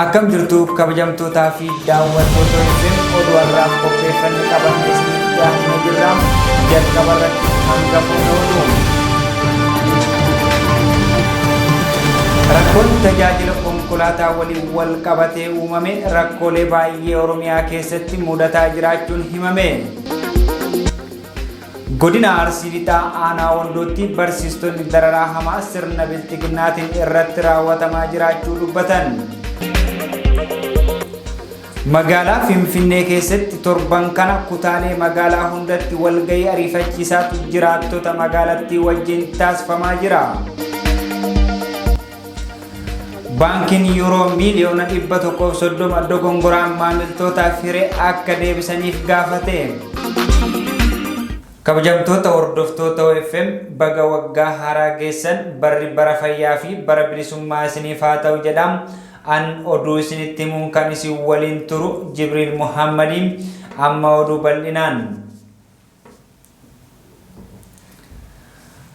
Akkam jirtu kabajamtootaa fi daawwattoota FM oduu har'aaf qopheeffanne qabannee isiniif dhiyaannee jirra. Jalqaba irratti hangafoota oduu. Rakkoon tajaajila konkolaataa waliin wal qabatee uumame rakkoolee baay'ee Oromiyaa keessatti mudataa jiraachuun himame. Godina Arsii Lixaa Aanaa Wandootti barsiistonni dararaa hamaa sirna bilxiginnaatiin irratti raawwatamaa jiraachuu dubbatan. Magaalaa Finfinnee keessatti torban kana kutaalee magaalaa hundatti walgahii ariifachiisaatu jiraattota magaalattii wajjin taasifamaa jira. Baankiin Yuuroo miiliyoona 130 dogongoraan maamiltootaaf hire akka deebisaniif gaafate. Kabajamtoota hordoftoota OFM baga waggaa haaraa geessan barri bara fayyaa fi bara bilisummaa isiniif haa ta'u jedha. An oduu isinitti himuun kan isin waliin turu Jibriil Muhammadi. Amma oduu bal'inaan.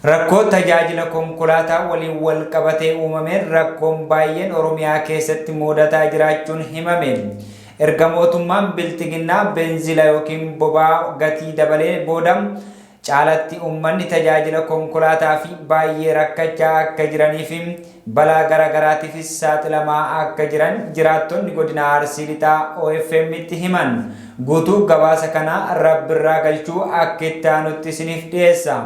Rakkoo tajaajila konkolaataa waliin wal qabatee uumameen rakkoon baay'een Oromiyaa keessatti muudataa jiraachuun himame. Erga mootummaan Bilxiginnaa beenzila yookiin boba'aa gatii dabalee booda caalatti uummanni tajaajila konkolaataa fi baay'ee rakkachaa akka jiranii fi balaa gara garaatiifis saaxilamaa akka jiran jiraattonni godina Arsii Lixaa OFM'tti himan. Guutuu gabaasa kanaa Rabbirraa Galchuu akka itti aanutti isiniif dhiyeessa.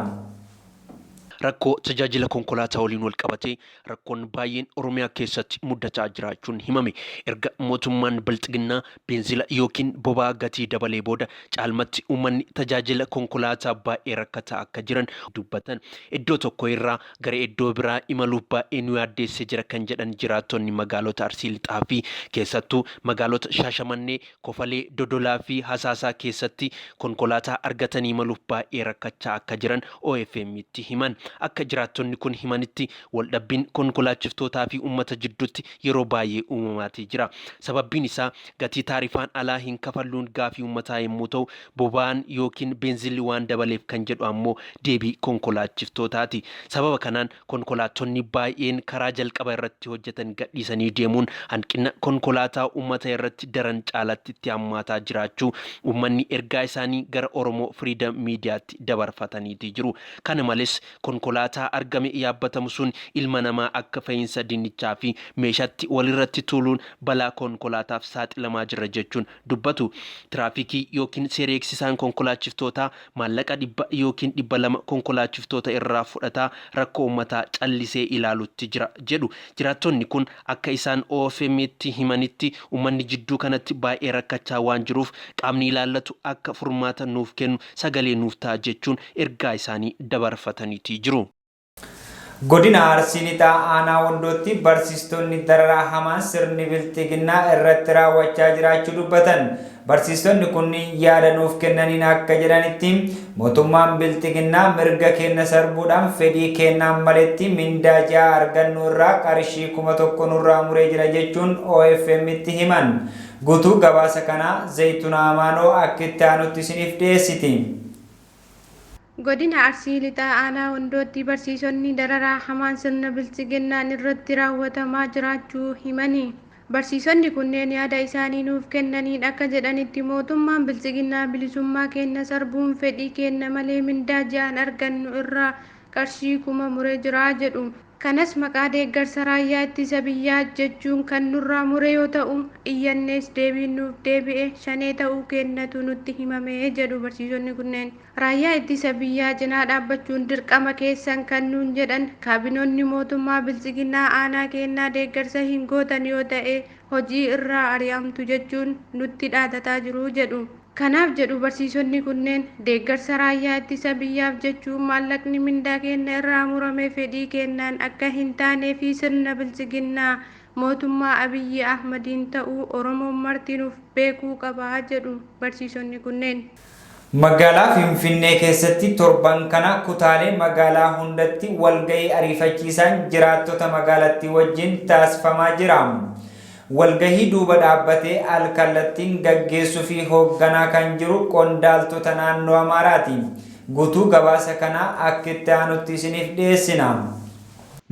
Rakkoo tajaajila konkolaataa waliin walqabatee rakkoon baay'een Oromiyaa keessatti muddataa jiraachuun himame. Erga mootummaan Bilxiginnaa beenzila yookiin boba'aa gatii dabalee booda caalmatti uummanni tajaajila konkolaataa baay'ee rakkataa akka jiran dubbatan. Iddoo tokko irraa gara iddoo biraa imaluuf baay'ee nu yaaddeessee jira kan jedhan jiraattonni magaalota Arsii Lixaa fi keessattuu magaalota Shaashamannee, Kofalee, Dodolaa fi Hasaasaa keessatti konkolaataa argatanii imaluuf baay'ee rakkachaa akka jiran OFM'tti himan. Akka jiraattonni kun himanitti waldhabbiin konkolaachiftootaa fi uummata jidduutti yeroo baay'ee uumamaatii jira. Sababbiin isaa gatii taarifaan alaa hin kafalluun gaafii uummataa yommuu ta'u, boba'aan yookiin beenzilli waan dabaleef kan jedhu ammoo deebii konkolaachiftootaati. Sababa kanaan konkolaattonni baay'een karaa jalqaba irratti hojjetan gadhiisanii deemuun hanqina konkolaataa uummata irratti daran caalatti itti hammaataa jiraachuu uummanni ergaa isaanii gara Oromoo Freedom Miidiyaatti dabarfataniiti jiru. Kana malees konkolaataa argame yaabbatamu sun ilma namaa akka fe'iinsa dinnichaa fi meeshatti walirratti tuuluun balaa konkolaataaf saaxilamaa jirra jechuun dubbatu. Tiraafikii yookiin seera eegsisaan konkolaachiftootaa maallaqa 100 yookiin 200 konkolaachiftoota irraa fudhataa rakkoo uummataa callisee ilaalutti jira jedhu. Jiraattonni kun akka isaan OFM'tti himanitti uummanni jidduu kanatti baay'ee rakkachaa waan jiruuf qaamni ilaallatu akka furmaata nuuf kennu sagalee nuuf ta'a jechuun ergaa isaanii dabarfataniiti jiru. Godina Arsii Lixaa Aanaa Wandootti barsiistonni dararaa hamaa sirni Bilxiginnaa irratti raawwachaa jiraachuu dubbatan. Barsiistonni kunniin yaada nuuf kennaniin akka jedhanitti, mootummaan Bilxiginnaa mirga keenna sarbuudhaan fedhii keennaan maletti mindaa ji'aa argannu irraa qarshii 1000 nurraa muree jira jechuun OFM'tti himan. Guutuu gabaasa kanaa Zaytunaa Amaanoo akka itti aanutti isiniif dhiyeessiti. Godina Arsii Lixaa Aanaa Wandootti barsiisonni dararaa hamaan sirna Biltsiginnaan irratti raawwatamaa jiraachuu himani. Barsiisonni kunneen yaada isaanii nuuf kennaniin akka jedhanitti mootummaan Biltsiginnaa bilisummaa keenna sarbuun fedhii keenna malee mindaa ji'aan argannu irraa qarshii 1000 muree jira jedhu. Kanas maqaa deeggarsa raayyaa ittisa biyyaa jechuun kan nurraa mure yoo ta'u, iyyannees deebiin nuuf deebi'e Shanee ta'uu keennatu nutti himame jedhu barsiisonni kunneen. Raayyaa ittisa biyyaa cinaa dhaabbachuun dirqama keessan kan nuun jedhan kaabinoonni mootummaa Biltsiginnaa aanaa keennaa deeggarsa hin gootan yoo ta'e hojii irraa ari'amtu jechuun nutti dhaadataa jiru jedhu. Kanaaf jedhu barsiisonni kunneen, deeggarsa raayyaa ittisa biyyaaf jechuun maallaqni mindaa keenna irraa murame fedhii keennaan akka hin taanee fi sirna Biltsiginnaa mootummaa Abiyyi Ahmadiin ta'uu Oromoon marti nuuf beekuu qaba jedhu barsiisonni kunneen. Magaalaa Finfinnee keessatti torban kana kutaalee magaalaa hundatti walgahii ariifachiisaan jiraattota magaalattii wajjin taasifamaa jira. Walgahii duuba dhaabbatee al kallattiin gaggeessufi hoogganaa kan jiru qondaaltota naannoo Amaaraati. Guutuu gabaasa kanaa akka itti aanutti isiniif dhiyeessina.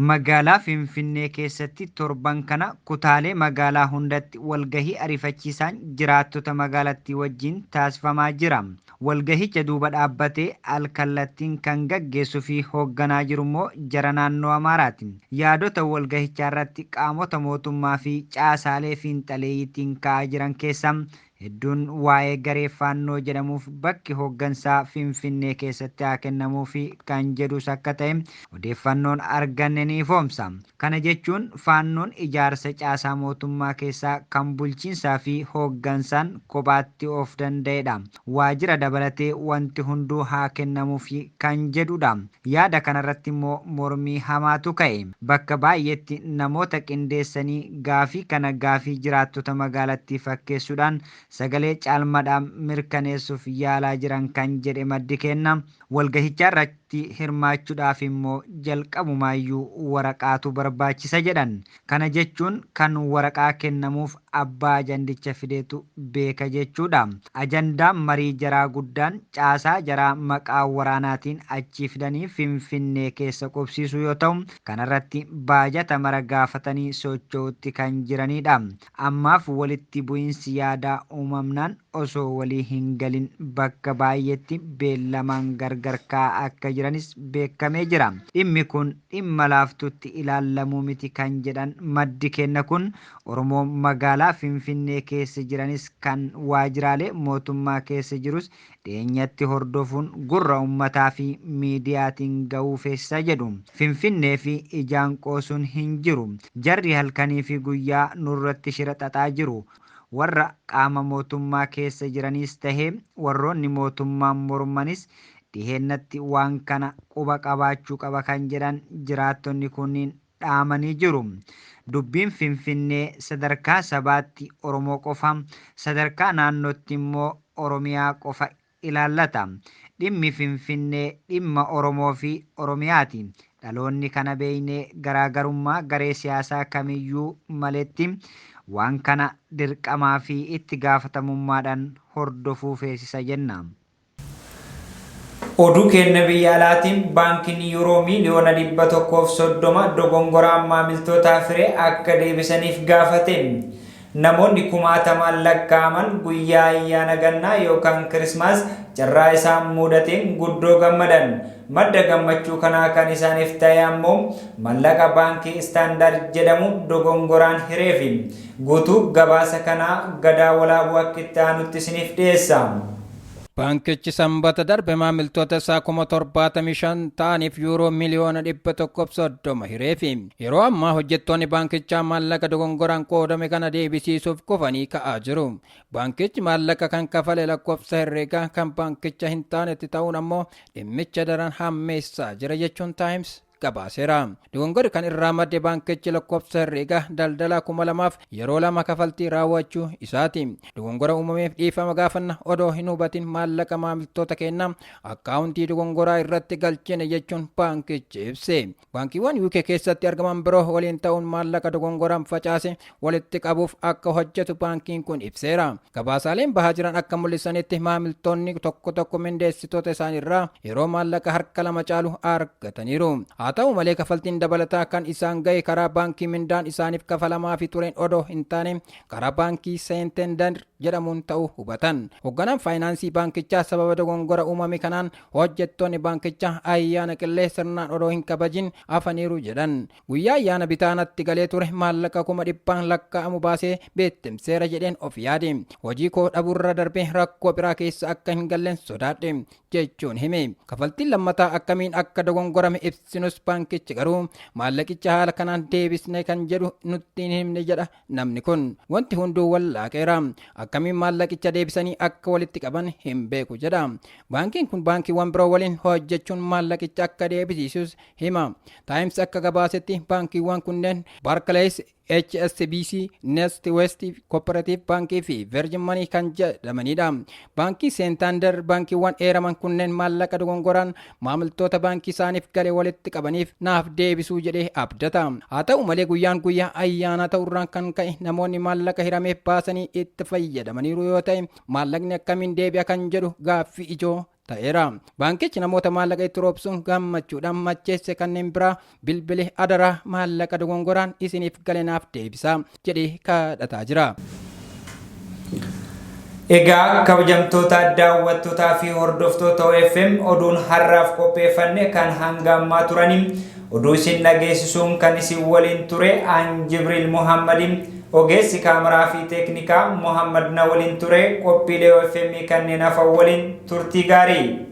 Magaalaa Finfinnee keessatti torban kana kutaalee magaalaa hundatti walgahii ariifachiisaan jiraattota magaalattii wajjin taasifamaa jira. Walgahicha duuba dhaabbatee al-kallattiin kan gaggeessuu fi hoogganaa jiru immoo jara naannoo Amaaraati. Yaadota walgahichaa irratti qaamota mootummaa fi caasaalee fiinxaleeyyiitiin ka'aa jiran keessaa hedduun waa'ee garee Faannoo jedhamuuf bakki hooggansaa Finfinnee keessatti haa kennamuufi kan jedhus akka ta'e odeeffannoon arganne ni ifoomsa. Kana jechuun Faannoon ijaarsa caasaa mootummaa keessaa kan bulchiinsaa fi hooggansaan kophaatti of danda'edha. Waajjira dabalatee wanti hunduu haa kennamuufi kan jedhudha. Yaada kanarratti immoo mormii hamaatu ka'e. Bakka baay'eetti namoota qindeessanii gaafii kana gaafii jiraattota magaalattii fakkeessuudhaan sagalee caalmadhaan mirkaneessuuf yaalaa jiran kan jedhe maddi kenna. Walgahichaa irratti hirmaachuudhaaf immoo jalqabumaayyuu waraqaatu barbaachisa jedhan. Kana jechuun kan waraqaa kennamuuf abbaa ajandicha fideetu beeka jechuudha. Ajandaan marii jaraa guddaan caasaa jaraa maqaa waraanaatiin achii fidanii Finfinnee keessa qubsiisuu yoo ta'u, kanarratti baajata mara gaafatanii socho'utti kan jiranidha. Ammaaf walitti bu'iinsi yaadaa uumamnaan osoo walii hin galin bakka baay'eetti beellamaan gargar ka'aa akka jiranis beekamee jira. Dhimmi kun dhimma laaftutti ilaalamuu miti kan jedhan maddi kenna kun Oromoo magaalaa Finfinnee keessa jiranis kan waajjiraalee mootummaa keessa jirus dhiyeenyatti hordofuun gurra uummataa fi miidiyaatiin ga'uu feesisa jedhu. Finfinnee fi ijaan qoosuun hin jiru. Jarri halkanii fi guyyaa nurratti shira xaxaa jiru. Warra qaama mootummaa keessa jiranis tahee warroonni mootummaan mormanis dhiheenyatti waan kana quba qabaachuu qaba kan jedhan jiraattonni kunniin dhaamanii jiru. Dubbiin Finfinnee sadarkaa sabaatti Oromoo qofa, sadarkaa naannootti immoo Oromiyaa qofa ilaallata. Dhimmi Finfinnee dhimma Oromoo fi Oromiyaati. Dhaloonni kana beeknee garaagarummaa garee siyaasaa kamiyyuu maletti waan kana dirqamaa fi itti gaafatamummaadhaan hordofuu feesisa jenna. Oduu kenna biyya alaatiin baankiin yuuroo miiliyoona 130 dogongoraan maamiltootaaf hiree akka deebisaniif gaafate. Namoonni kumaatamaan lakkaa'aman guyyaa ayyaana gannaa yookaan Kirismaas carraa isaan mudateen guddoo gammadan. Madda gammachuu kanaa kan isaaniif ta'e ammoo mallaqa baankii Istaandaard jedhamu dogongoraan hireefi. Guutuu gabaasa kanaa Gadaa Walaabuu akka itti aanutti isiniif dhiyeessa. Baankichi Sanbata darbe maamiltoota isaa 75,000 ta'aniif yuuroo miliyoona 130 hireefi. Yeroo ammaa hojjettoonni baankichaa maallaqa dogongoraan qoodame kana deebisiisuuf kufanii ka'aa jiru. Baankichi maallaqa kan kafale lakkoofsa herreegaa kan baankicha hin taanetti ta'uun ammoo dhimmicha daran hammeessaa jira jechuun Taayims gabaaseera. Dogongorri kan irraa madde baankichi lakkoofsa herreegaa daldalaa 2000f yeroo lama kafaltii raawwachuu isaati. Dogongora uumameef dhiifama gaafanna, odoo hin hubatin maallaqa maamiltoota keenyaa akkaawuntii dogongoraa irratti galchine jechuun baankichi ibse. Baankiiwwan UK keessatti argaman biroo waliin ta'uun maallaqa dogongoraan facaase walitti qabuuf akka hojjetu baankiin kun ibseera. Gabaasaaleen bahaa jiran akka mul'isanitti maamiltoonni tokko tokko mindeessitoota isaaniirraa yeroo maallaqa harka lama caalu argataniiru. Haa ta'u malee, kafaltiin dabalataa kan isaan gahe karaa baankii mindaan isaaniif kafalamaa fi tureen odoo hin taane karaa baankii Seentender jedhamuun ta'uu hubatan. Hoogganaan faayinaansii baankichaa sababa dogongora uumame kanaan hojjettoonni baankichaa ayyaana qillee sirnaan odoo hin kabajin hafaniiru jedhan. Guyyaa ayyaana bitaanatti galee ture maallaqa 100,000 lakkaa'amu baasee beettimseera jedheen of yaade. Hojii koo dhabuurra darbee rakkoo biraa keessa akka hin galleen sodaadhe jechuun hime. Kafaltiin lammataa akkamiin akka dogongorame ibsinus baankichi garuu maallaqicha haala kanaan deebisne kan jedhu nutti hin himne jedha namni kun. Wanti hunduu wallaaqeera. Akkamiin maallaqicha deebisanii akka walitti qaban hin beeku jedha. Baankiin kun baankiiwwan biroo waliin hojjechuun maallaqicha akka deebisiisus hima. Taayims akka gabaasetti baankiiwwan kunneen Barclays, HSBC, Nest West Cooperative Baankii fi Virgin Money kan jedhamanidha. Baankii Seentander baankiiwwan eeraman kunneen maallaqa dogongoraan maamiltoota baankii isaaniif gale walitti qabaniif naaf deebisuu jedhee abdata. Haa ta'u malee, guyyaan guyyaa ayyaanaa ta'urraan kan ka'e namoonni maallaqa hirameef baasanii itti fayyadamaniiru yoo ta'e maallaqni akkamiin deebi'a kan jedhu gaaffii ijoo ta'eera. Baankichi namoota maallaqa itti roobsuun gammachuudhaan macheesse kanneen biraa bilbilee adaraa maallaqa dogongoraan isiniif gale naaf deebisaa jedhee kadhataa jira. Egaa kabajamtoota daawwattootaa fi hordoftoota OFM, oduun har'aaf qopheeffanne kan hanga ammaa turanii. Oduu isin dhageessisuun kan isin waliin ture an Jibriil Muhammadin, ogeessi kaameraa fi teeknikaa Muhammad na waliin ture. Qophiilee OFM kanneen hafan waliin turtii gaarii.